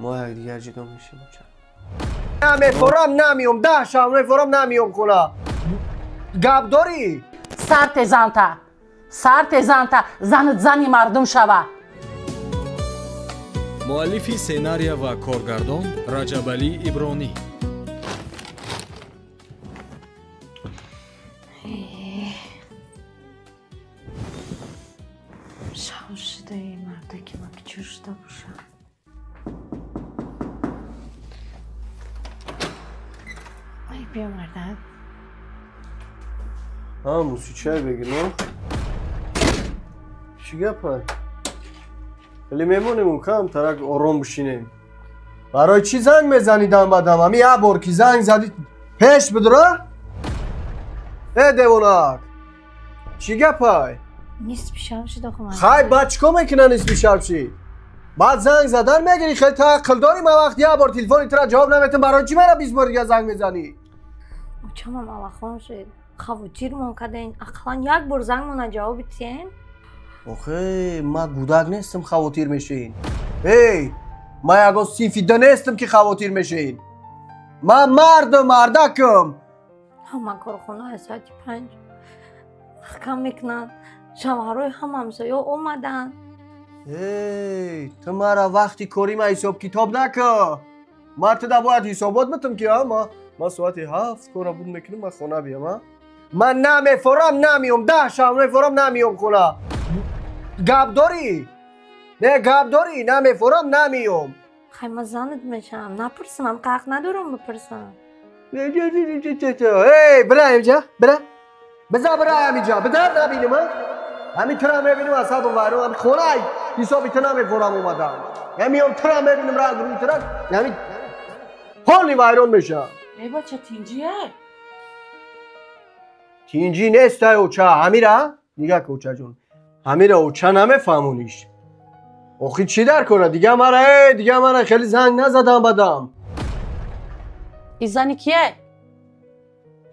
Мо якдигар ҷудо мешем, оча. Намефорам, намиём, 10 шаб мефорам, намиём хона. Гап дорӣ? Сар тезанта, сар тезанта, занат зани мардум шава. Муаллифи сценария ва коргардон Раҷабалӣ Ибронӣ. Шав шудаи мардаки ма кичур шуда бошам. Ай, биё мардак. Ҳа, мусичай бигир, но? Чӣ гапай? Хеле мемонем кам тарак ором бишинем. Барои чӣ занг мезанӣ дам ба дам? Ҳами як бор ки занг задӣ пеш бидура? Э, девонак! Чӣ гапай? Нисфи шаб шуда хумар. Хай, баъд чӣ кор мекунад нисфи шаб шид? Баъд занг задан мегирӣ, хеле тааққил дорӣ, ман вақти як бор телефони тура ҷавоб наметам, барои чӣ мара 20 бор дига занг мезанӣ? Очамам аллахон шид. Хавотирмон карден. Ақаллан як бор зангмона ҷавоб бидиҳен. Охе, ман гудак нестам, хавотир мешин. Эй, ман ягон синфи ду нестам ки хавотир мешин. Ман мардам, мардакам. Ҳама корхона аз соати 5 маҳкам мекунанд. Шавҳарҳои ҳама ҳамсоё омаданд. Эй, ту мара вақти корӣ ма ҳисоб китоб накун. Ман туда бояд ҳисобот битам ки ман соати 7 кора буд мекунам, ман хона биям, а? Ман намефорам, намиём, 10 шаб мефорам, намиём хона. Гап дорӣ? Не, гап дорӣ? Намефорам, намиём. Хай, ман занат мешавам. Напурсам, ҳам ҳақ надорам бипурсам. Эй, бира инҷа, бира. Биза бира ҳаминҷа, бидар набинем, а? Ҳамин тура мебинем, асабам вайрон, ҳамин хона ҳисоби ту намефорам омадам. Ҳамиём тура мебинем, ранг рӯи тура, ҳамин ҳоли вайрон мешавам. Эй бача, тинҷия? Тинҷӣ нест, ай оча, ҳамира? Нигаҳ ки очаҷон. Ҳамира оча намефаҳмониш. Охи чӣ дар кора? Дига мара, эй, дига мара хеле занг назадам бадам. Ин зани кие?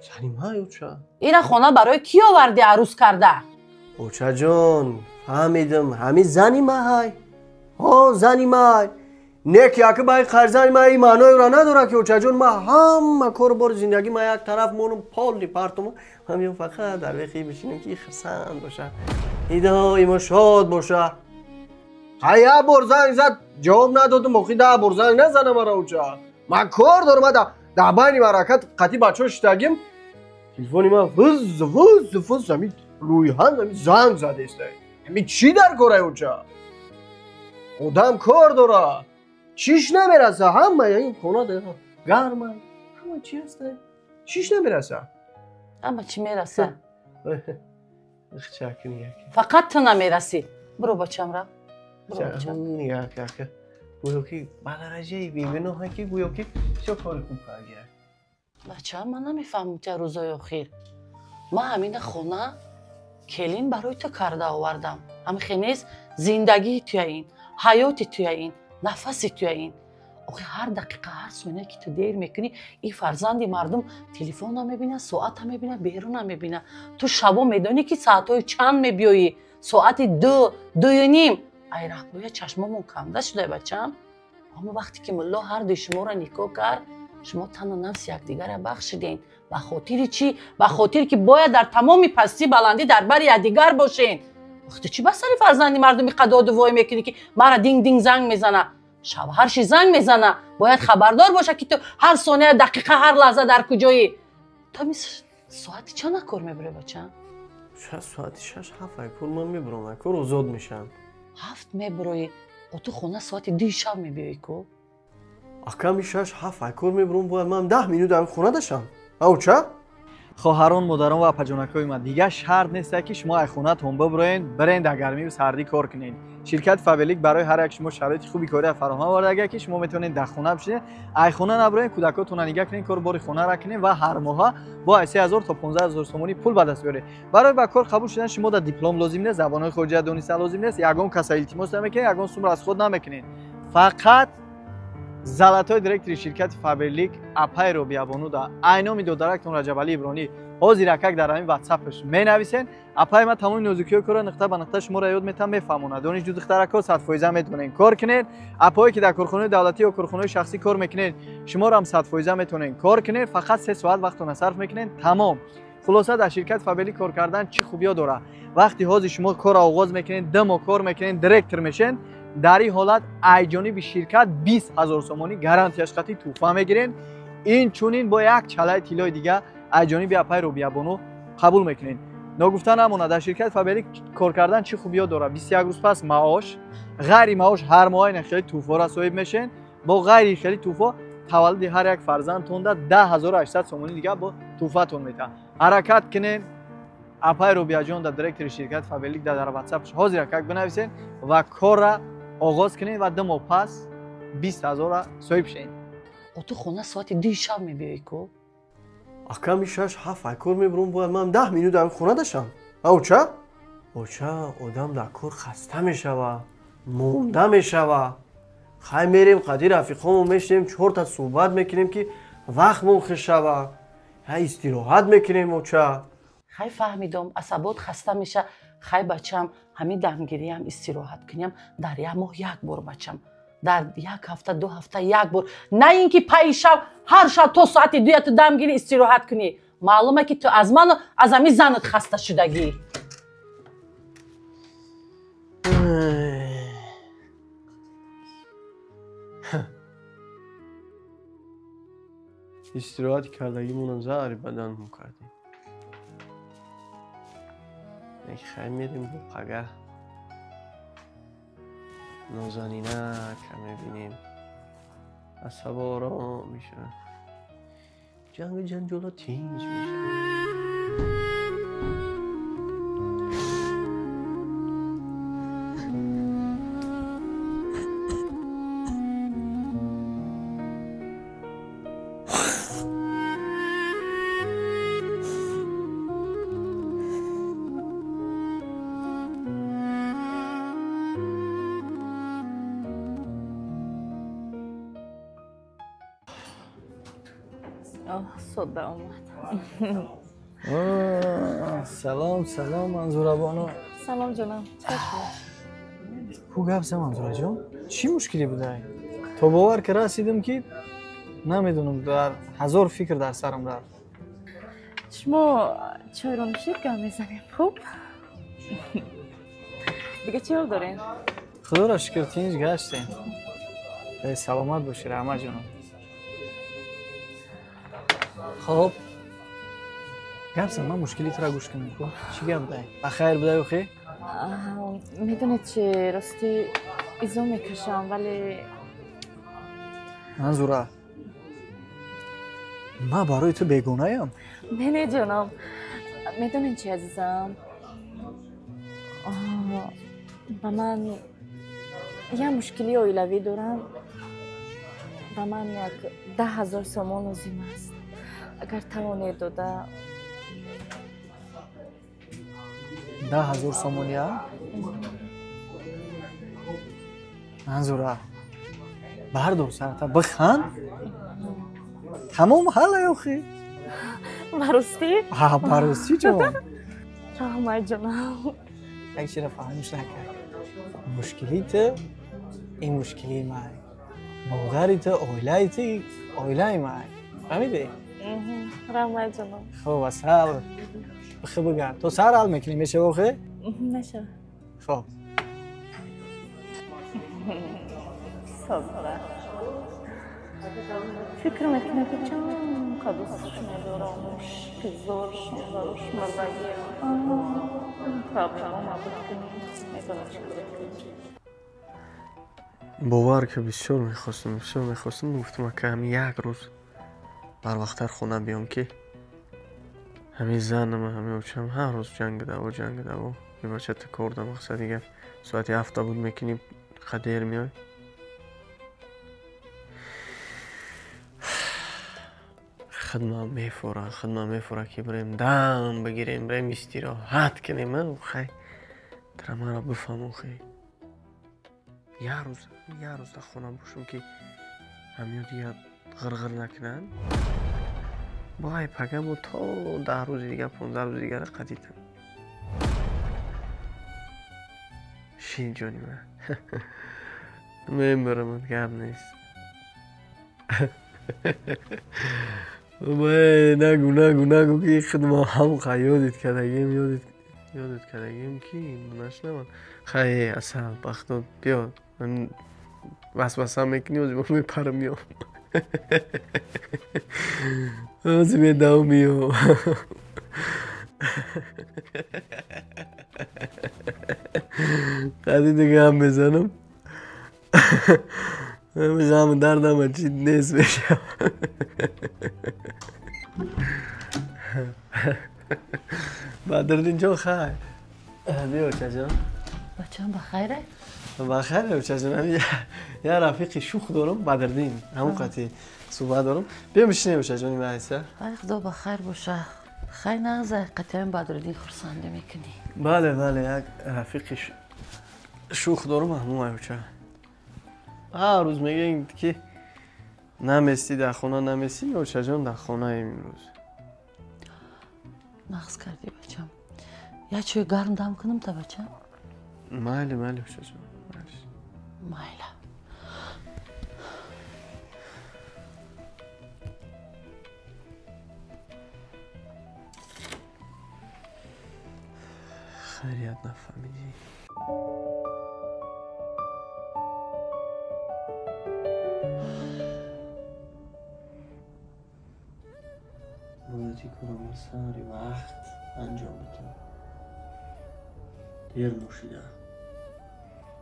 Зани ман, оча. Ина хона барои кӣ оварди арӯз карда? Очаҷон, фаҳмидам, ҳамин зани маҳай. Ҳо, зани май. Не ки аки баи қарзани май ин маъноеро надорад ки очаҷон ман ҳама кору бори зиндагӣ ман як тараф монум, полни партум, ҳамин фақат дар вехи бишинем ки хурсанд боша, идоимо шод боша. Ҳай, як бор занг зад, ҷавоб надодам, охи 10 бор занг назана мара оча. Ман кор дорам, ман дар байни маъракат қатъи бачаҳо шиштагим, телефони ман вуз вуз вуз ҳамин рӯйҳан ҳамин занг задест. Ҳамин чӣ дар корай оча? Одам кор дора. Чиш намераса, ҳама ин хона гарма, ҳама чи ҳаст? Чиш намераса? Ҳама чӣ мераса? Фақат ту намерасӣ. Биро бачам, ра. Биро бачам. Гӯё ки ба дараҷаи бегуноҳе ки гӯё ки бисёр кори хуб кардия. Бачам, ман намефаҳмам тя рӯзои охир. Ман ҳамина хона келин барои ту карда овардам. Ҳамин хел нест, зиндагии туя ин, ҳаёти туя ин, нафаси туя ин. Охи ҳар дақиқа, ҳар сония ки ту дер мекунӣ, ин фарзанди мардум телефон намебина, соата мебина, берун намебина. Ту шабо медонӣ ки саатҳои чанд мебиёӣ? Соати 2, 2:30. Ай раҳбоя чашмомон канда шуда, бачам. Аммо вақте ки мулло ҳар дуи шуморо никоҳ кард, шумо тану нафси якдигарро бахшиден. Ба хотири чӣ? Ба хотире ки бояд дар тамоми пастӣ баландӣ дар бари якдигар бошен. Ох, ту чӣ ба сари фарзанди мардуми қадоду вой мекунӣ ки мара динг-динг занг мезана? Шавҳарши занг мезана. Бояд хабардор боша ки ту ҳар сония, дақиқа, ҳар лаҳза дар куҷоӣ. То ҳамин соати чанд кор мебурӣ, бача? Соати 6-7 ай кор ман мебурам, ай кор озод мешавам. 7 мебуроӣ, о ту хона соати 2 шаб мебиёӣ ку? Аками 6-7 ай кор мебурам, бояд ман 10 минут дар хона дашам. Ау ча? Хоҳарон, модарон ва апаҷонакҳои ман, дигар шарт нест ки шумо ай хонатон бибуроен, бирен дар гармиву сардӣ кор кунед. Ширкати Фаберлик барои ҳар як шумо шароити хуби кория фароҳам оварда, ки шумо метавонед дар хона бишинед, ай хона набуроен, кӯдакотонро нигаҳ кунед, кор бори хонара кунед ва ҳар моҳа бо ай 3000 то 15000 сомонӣ пул ба даст биёред. Барои ба кор қабул шудан шумо дар диплом лозим нест, забонҳои хориҷия донистан лозим нест, ягон каса илтимос намекунед, ягон сумро аз худ намекунед. Фақат золотой директори ширкати Фаберлик апай Робиябону да айноми додарактон Раҷабалӣ Ибронӣ Ҳозир акак дар ҳамин ватсапш менависен. Апай ма тамоми нозукиҳои корро нуқта ба нуқта шуморо ёд метам, мефаҳмонад. Донишҷӯ духтарако 100% метавонед кор кунед. Апое ки дар корхонаи давлатӣ ё корхонаи шахсӣ кор мекунед, шуморо ҳам 100% метавонед кор кунед. Фақат 3 соат вақтона сарф мекунед, тамом. Хулоса, дар ширкат Фаберлик кор кардан чӣ хубиё дорад? Вақти ҳозир шумо корро оғоз мекунед, 2 моҳ кор мекунед, директор мешен. Дар ин ҳолат ай ҷониби ширкат 20 000 сомонӣ гарантияш қатъи тӯҳфа мегиред. Ин чунин бо як чалаи тиллои дига ай ҷониби апай Робиябону қабул мекунед. Ногуфта намонад, дар ширкати Фаберлик кор кардан чӣ хубиё дорад? 21 рӯз пас маош, ғайри маош ҳар моҳ ин хеле тӯҳфаро соҳиб мешен. Бо ғайри хеле тӯҳфа таваллуди ҳар як фарзандтонда 10800 сомонӣ дига бо тӯҳфатон метаҳад. Ҳаракат кунед. Апай Робияҷон дар директори ширкати Фаберлик дар ватсапш ҳозир акак бинависед ва корра оғоз кунед ва 2 моҳ пас 20 000 соҳиб шавед. Ту хона соати 2 шаб мебиёӣ ку? Аками 6-7 ай кор мебурам, бояд ман 10 минут дар хона дашам. Оча? Оча, одам дар кор хаста мешава, монда мешава. Хай мерем қади рафиқомон мешинем, 4та суҳбат мекунем ки вақтмон хуш шава. Хай истироҳат мекунем, оча. Хай фаҳмидом, асабот хаста меша. Хай бачам, ҳамин дамгириям истироҳат кунем дар як моҳ як бор бачам. Дар як ҳафта, 2 ҳафта як бор. На ин ки пайи шаб, ҳар шаб то соати 2 ту дамгирӣ истироҳат кунӣ. Маълума ки ту аз ману аз ҳамин занат хаста шудагӣ. Истироҳат кардагимонам заҳри баданмон кардем. Хай мерем бо пагаҳ. Нозанинак мебинем. асаб ором мешавад. Ҷангу ҷанҷоло тинҷ мешавад. Сода омад. Салом, салом, Манзурабону. Салом, ҷонам. Ку гап за Манзураҷон? Чӣ мушкиле будай? То бовар ки расидам ки намедонам, дар ҳазор фикр дар сарам рафт. Шумо чойро нӯшид, гап мезанем, хуб? Дига чӣ ҳол дорем? Худоро шукр, тинҷ гаштем. Саломат бошӣ, раҳмат ҷонам. Хоб, гап зан, ман мушкили туро гӯш кунам. Чӣ гап дай? Ба хайр будай охи? Медонед чи, рости изо мекашам, вале Манзура, ман барои ту бегонаям? Не, не, ҷонам. Медонед чи, азизам, ба ман як мушкилии оилавӣ дорам. Ба ман як 10 000 сомон лозим аст. Агар тавонед дода. 10 000 сомония? Манзура, бардор сарата, биханд. Тамом ҳалла охи. Баростӣ? Ҳа, баростӣ ҷон. Раҳмат ҷонам. Як чизро фаҳмиш накард. Мушкилии ту ин мушкилии ман. Модари ту, оилаи ту оилаи ман. Фаҳмидӣ? Раҳмат ҷонам. Хуб, асал. Бихе бигар. То сар ҳал мекунӣ, мешава охе? Мешава. Хуб. Сабра. Фикр мекунам ки чанд қадустш медорам, пизоршон, барош мардагиам. Проблема набуд ки медонам чӣ кор кунам. Бовар ки бисёр мехостам, гуфтам ака ҳамин як рӯз барвақттар хона биём ки ҳамин занам, ҳамин очам ҳар рӯз ҷанг даво. Бача ту кор да мақсад дигар соати 7 буд мекунӣ, қадер меой. Хидмат мефора ки бирем дам бигирем, бирем истироҳат кунем. Хай тра маро бифаҳм, хай як рӯз дар хона бошам ки ҳамиё дигар ғирғир накунанд. Вай пага мо то 10 рӯзи дигар, 15 рӯзи дигар қадитам. Шин ҷони ман. Мембарам, гап нест. Вай нагу нагу нагу ки худ мо ҳам ёдит кардагим, ёдит кардагим ки нашнаванд. Хай асал бахто биё. Васваса мекунӣ, ози мо мепарам миём. Ози медавам миём. Қади дига ҳам мезанам. Ғам дардам чи нест мешавам. Бадриддин ҷон хай. Биё чаҷон. Бачам ба хайре? Ба хайре чаҷон. Я рафиқи шух дорам, Бадриддин. Ҳамон қати суҳбат дорам. Биё бишинем чаҷони ман айса. Ай худо ба хайр боша. Хай нағза қатиам Бадриддин хурсандӣ мекунӣ. Бале, бале, як рафиқи шух дорам ҳамон айча. Ҳар рӯз мегӯем ки намести дар хона намести, очаҷон дар хонаем имрӯз. Нағз кардӣ бачам. Я чой гарм дам кунам та бачам? Майли, майли очаҷон. Майла. Хайрият нафаҳмидӣ. Муддати корам сари вақт анҷом медиҳам. Дер нӯшидам.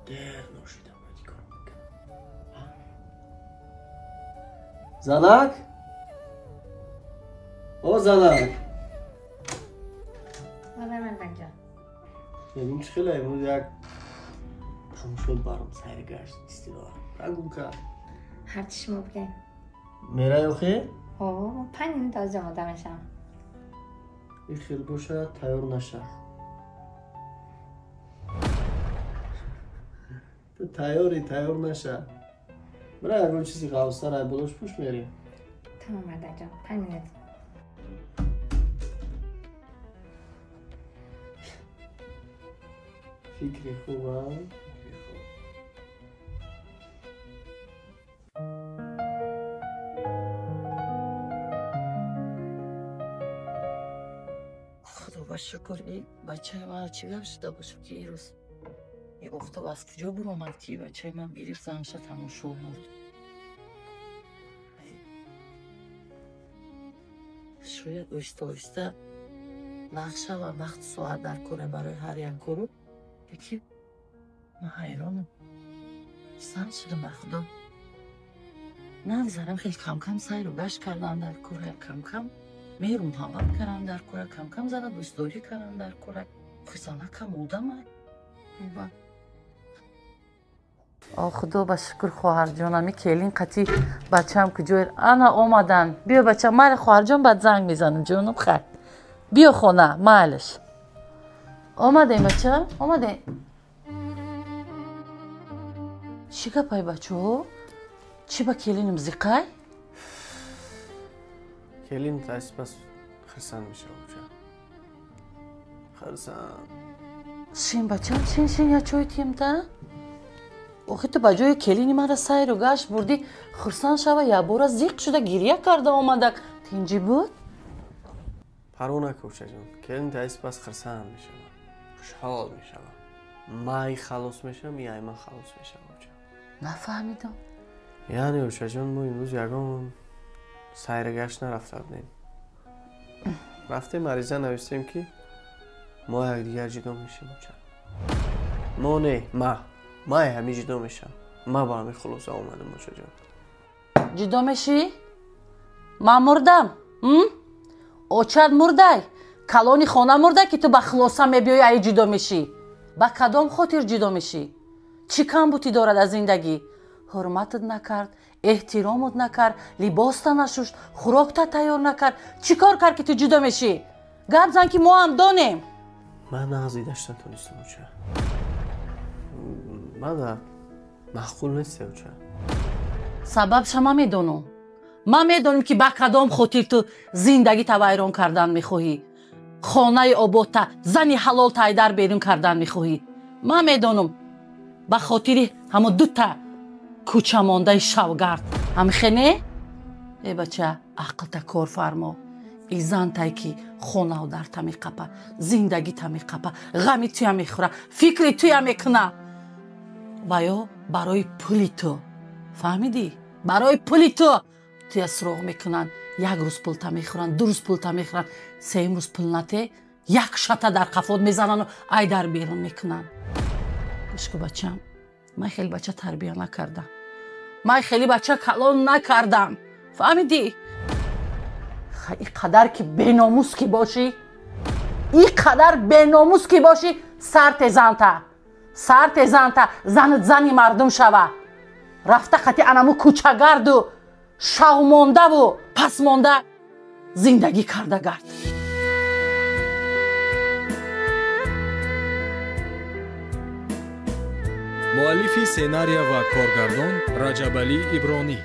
Дер нӯшидам бояд кор мекунам. Занак? О занак! Бале мардакҷон. Бибин чӣ хеле имрӯз як тамошо баром сайри гашт истироҳат. Прогулка. Ҳарчи шумо бигӯед. Мерай охе? О, 5 минут аз омода мешавам. Ин хел бошад, тайёр наша. Ту тайёрӣ, тайёр наша. Бира ягон чизи ғавзтар ай болош пӯш мерем. Тамом мардакҷон, 5 минут. Фикри хубам, фикри хуб. Худо ба шукр, бачаи ман чӣ гап шуда бошад ки ирӯз и офтоб аз куҷо буромад ки бачаи ман гирифт занша тамошо бурд. Шояд оҳиста оҳиста нақша ва вақт соат дар кора барои ҳар як кору. Яки ман ҳайронам. Сан шудам ба худо. Нагзарам хеле кам-кам сайру гашт кардам дар кора, кам-кам меҳру муҳаббат кардам дар кора, кам-кам зана дӯстдорӣ кардам дар кора. Занакам одамай. О худо ба шукр хоҳарҷонам, и келин қати бачаам куҷо ана омадан. Биё бачам, майли хоҳарҷон, баъд занг мезанам ҷонум хайр. Биё хона, майлиш. Омадем бача, омадем. Чӣ гапай бачаҳо? Чӣ ба келиним зиқай? Келин тасипас хирсанд мешавад бача. Хирсанд. Шин бача, шин шин я чой тием та? Охи ту ба ҷои келини манро сайру гашт бурдӣ, хурсанд шава, якбора зиқ шуда гирья карда омадак. Тинҷӣ буд? Парво накун чаҷон. Келин тасипас хирсанд мешавад. Хушҳол мешавад. Май халос мешавам, яй ман халос мешавам. Нафаҳмидам. Яъне очаҷон, мо имрӯз ягон сайргашт нарафта будем. Рафтем ариза навистем ки мо якдигар ҷудо мешем оча. Мо не, ма. Май ҳамин ҷудо мешам. Ма ба ҳамин хулоса омадам очаҷон. Ҷудо мешӣ? Ман мурдам. Очат мурдай. Калони хона мурдай ки ту ба хулоса мебиёӣ ай ҷудо мешӣ. Ба кадом хотир ҷудо мешӣ? Чӣ камбутӣ дорад аз зиндагӣ? Ҳурматат накард, эҳтиромат накард, либоста нашушт, хӯрокта тайёр накард. Чӣ кор кард ки ту ҷудо мешӣ? Гап зан ки мо ҳам донем. Ман нағз дидаш натонистам оча. Мада маъқул нест оча. Сабабша ман медонам. Ман медонам ки ба кадом хотир ту зиндагита вайрон кардан мехоҳӣ, хонаи ободта, зани ҳалолта айдар берун кардан мехоҳӣ. Ман медонам, ба хотири ҳамо дута кӯчамондаи шавгард. Ҳамихе не? Э бача, ақлта кор фармо. И зантай ки хонау дарта меқапа, зиндагита меқапа, ғами туя мехӯра, фикри туя мекуна. Ва ё барои пули ту, фаҳмидӣ? Барои пули ту туя суроғ мекунанд. Як рӯз пулта мехӯранд, ду рӯз пулта мехӯранд, сеюм рӯз пул нате, як шата дар қафот мезанану ай дар берун мекунанд. Гӯш ку бачам, ман хеле бача тарбия накардам, ман хеле бача калон накардам, фаҳмидӣ? И қадар ки беномус ки бошӣ, и қадар беномус ки бошӣ, сар тезанта, сар тезанта, занат зани мардум шава. Рафта қати анаму кӯчагарду шавмондаву пасмонда зиндагӣ карда гард. Муаллифи сценария ва коргардон Раҷабалӣ Ибронӣ.